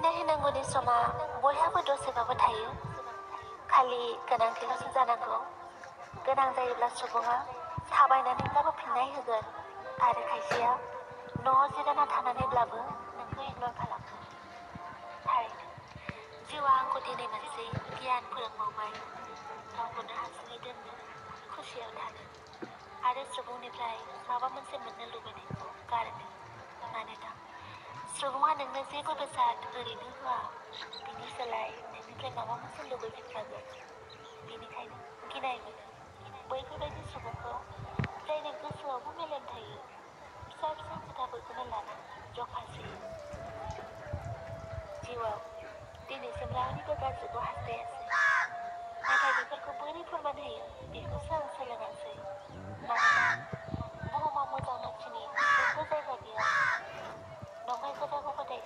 फिननाय होनांगौनि समा बयहाबो दसेबाबो थायो। खालि गोनांथिल'सो जानांगौ। गोनां जायोब्ला सुबुङा थाबायनानैब्लाबो फिननाय होगोन आरो खायसेया न'आव जिरायना थानानैब्लाबो नोंखौ इगनर खालामगोन। थारैनो जिउआ आंखौ दिनै मोनसे गियान फोरोंबावबाय। गावखौनो हारसिङै दोननो, खुसियाव थानो आरो सुबुंनिफ्राय माबा मोनसे मोननो लुबैनायखौ गारनो। मानोना सुबुङा नोंनो जेबो बेसाद ओरैनो होआ, बिनि सोलाय नोंनिफ्राय माबा मोनसे लुबैफिनखागोन। बेनिखायनो गिनाय मोनो बैफोरबायदि सुबुंखौ जायनि गोसोआवबो मेलेम थायो, फिसा फिसा खोथाफोरखौनो लाना जखासे। जिउआव दिनैसिम रावनिबो गाज्रिखौ हास्थायासै, नाथाय बेफोरखौ बोरै फोरमान होयो बेखौसो आं सोलोङासै। मानोना बुहुमाव मोजां मानसिनि जेबो जायगा गैया। नंखाय खोथाखौ फोथाय